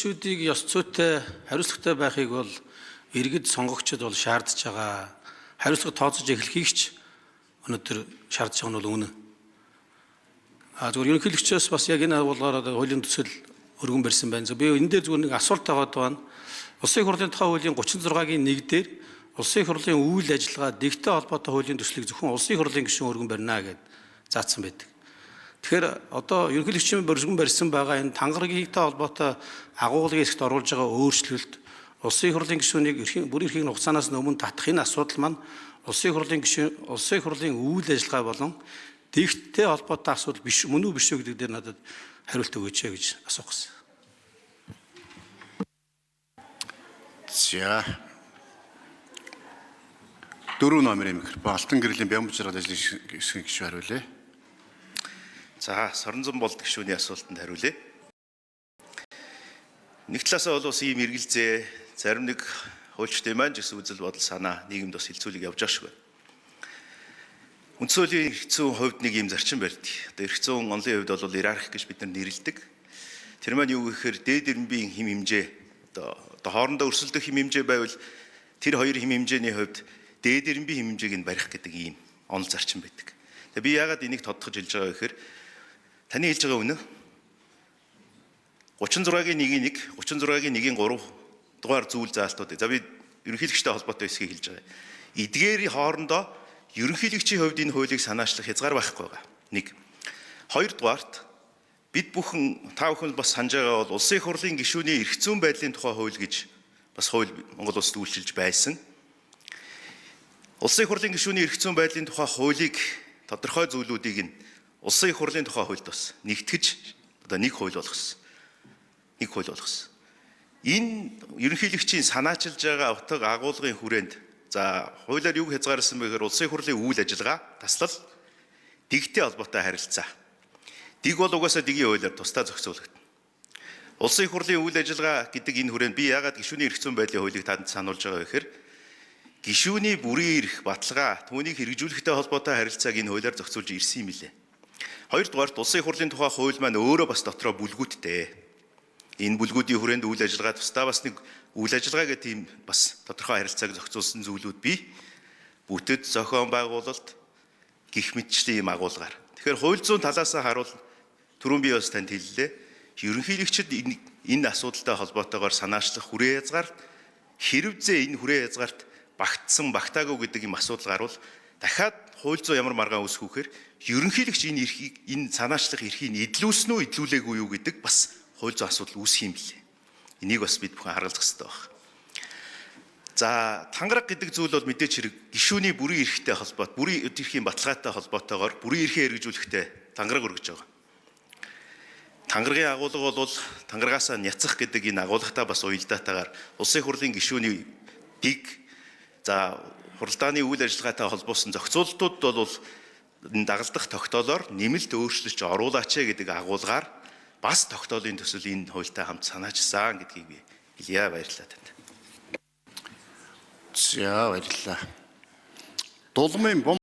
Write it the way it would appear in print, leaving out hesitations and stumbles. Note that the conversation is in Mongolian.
гишүүдийг ёс зүйтэй, хариуцлагатай байхыг бол иргэд сонгогчид бол шаардж байгаа. Хариуцлага тооцож эхлэхийг ч өнөөдөр шаардж байгаа нь бол үнэн. А зөвхөн ерөнхийлөгчөөс бас яг энэ агуулгаар хуулийн төсөл өргөн барьсан байна. Би энэ дээр зөвхөн нэг асуулт аваад байна. Улсын их хурлын тухай хуулийн 36-гийн 1 дээр Улсын их хурлын үйл ажиллагаа дэгтэй холбоотой хуулийн төслийг зөвхөн улсын их хурлын гишүүн өргөн барина гэд заасан байдаг. Тэгэхээр одоо ерөнхийлөгчийн өргөн барьсан байгаа энэ тангарагтай холбоотой агуулгын хэсэгт оруулж байгаа өөрчлөлт улсын их хурлын гишүүнийг эрхийн бүр эрхийн хугацаанаас өмнө татах энэ асуудал маань улсын их хурлын гишүүн улсын их хурлын үйл ажиллагаа болон дэгтэй холбоотой асуудал биш мөн үү биш үү гэдэг дээр надад хариулт өгөөч гэж асуух гэсэн. За. 4 номерын микрофон Алтан гэрлийн Бямб жаргал ажлын хэсгийн гишүүн хариулъя. За, Соронзон болд гишүүний асуултанд хариулъя. Нэг талаасаа бол бас ийм эргэлзээ, зарим нэг хуульчдын маань ч гэсэн үзэл бодол санаа нийгэмд бас хилцүүлэг явж байгаа шиг байна. Үндсэн хуулийн эрх зүйн хувьд нэг ийм зарчим барьдаг. Одоо эрх зүйн онолын хувьд бол иерархи гэж бид нар нэрлэдэг. Тэр маань юу гэхээр дээд ирмбийн хэм хэмжээ одоо хоорондоо өрсөлдөх хэм хэмжээ байвал тэр хоёр хэм хэмжээний хувьд дээд ирмбийн хэм хэмжээг нь барих гэдэг ийм онол зарчим байдаг. Тэгээ би яагаад энийг тодтогч хэлж байгаа вэ гэхээр таны хэлж байгаа үнэ 36-гийн 1-ийн 1, 36-гийн 1-ийн 3 дугаар зүйл заалтууд. За би ерөнхийлөгчтэй холбоотой хэсгийг хэлж байгаа. Эдгээрийн хоорондоо ерөнхийлөгчийн хувьд энэ хуулийг санаачлах хязгаар байхгүй байгаа. Нэг. Хоёрдугаарт бид бүхэн та бүхэн бас санаж байгаа бол улсын их хурлын гишүүний эрх зүйн байдлын тухай хууль гэж бас хууль Монгол улсад үйлчилж байсан. Улсын их хурлын гишүүний эрх зүйн байдлын тухай хуулийг тодорхой зүйлүүдийг нь улсын их хурлын тухай хуульд бас нэгтгэж одоо нэг хууль болгосон. Нэг хууль болгосон. Энэ ерөнхийлөгчийн санаачилж байгаа утга агуулгын хүрээнд за хуулиар юг хязгаарласан бэ гэхээр улсын их хурлын үйл ажиллагаа, таслал, дэгтэй холбоотой харилцаа. Дэг бол угаасаа дэгийн хуулиар тусдаа зохицуулагдана. Улсын их хурлын үйл ажиллагаа гэдэг энэ хүрээнд би яагаад гишүүний эрх зүйн байдлын хуулийг танд сануулж байгаа вэ гэхээр гишүүний бүрийн эрх, баталгаа, түүнийг хэрэгжүүлэхтэй холбоотой харилцааг энэ хуулиар зохицуулж ирсэн юм билээ. Хоёрдугаарт улсын их хурлын тухай хууль маань өөрөө бас дотроо бүлгүүдтэй. Энэ бүлгүүдийн хүрээнд үйл ажиллагаа тусдаа бас нэг үйл ажиллагаа гэх тийм бас тодорхой харилцааг зохицуулсан зүйлүүд бий. Бүтэд зохион байгуулалт гих мэтчлийн юм агуулгаар. Тэгэхээр хууль зүйн талаас нь харуул түрүүн би бас танд хэллээ. Ерөнхийлөгчд энэ асуудалтай холбоотойгоор санаачлах хүрээ язгаарт хэрвзээ энэ хүрээ язгаарт багтсан багтаагүй гэдэг юм асуудал гарвал дахиад хууль зүйн ямар маргаан үүсэх вэхээр ерөнхийлөгч энэ эрхийг энэ санаачлах эрхийг эдлүүлсэн үү эдлүүлээгүй юу гэдэг бас хууль зүйн асуудал үүсэх юм билээ. Энийг бас бид бүхэн харгалзах хэрэгтэй байна. За тангараг гэдэг зүйл бол мэдээч хэрэг гишүүний бүрийн эрхтэй холбоот, бүрийн эрхийн баталгаатай холбоотойгоор бүрийн эрхээ хэрэгжүүлэхдээ тангараг өргөж байгаа. Тангарагын агуулга бол тангарагаас няцах гэдэг энэ агуулгатай бас уялдаатайгаар улсын хурлын гишүүний дэг за хуралдааны үйл ажиллагаатай холбоосон зохицуултууд бол энэ дагалдах тогтоолоор нэмэлт өөрчлөлт оруулаач гэдэг агуулгаар бас тогтоолын төсөл энэ хуультай хамт санаачсан гэдгийг би хэлье. Баярлалаа танд. За баярлалаа. Дулмын бум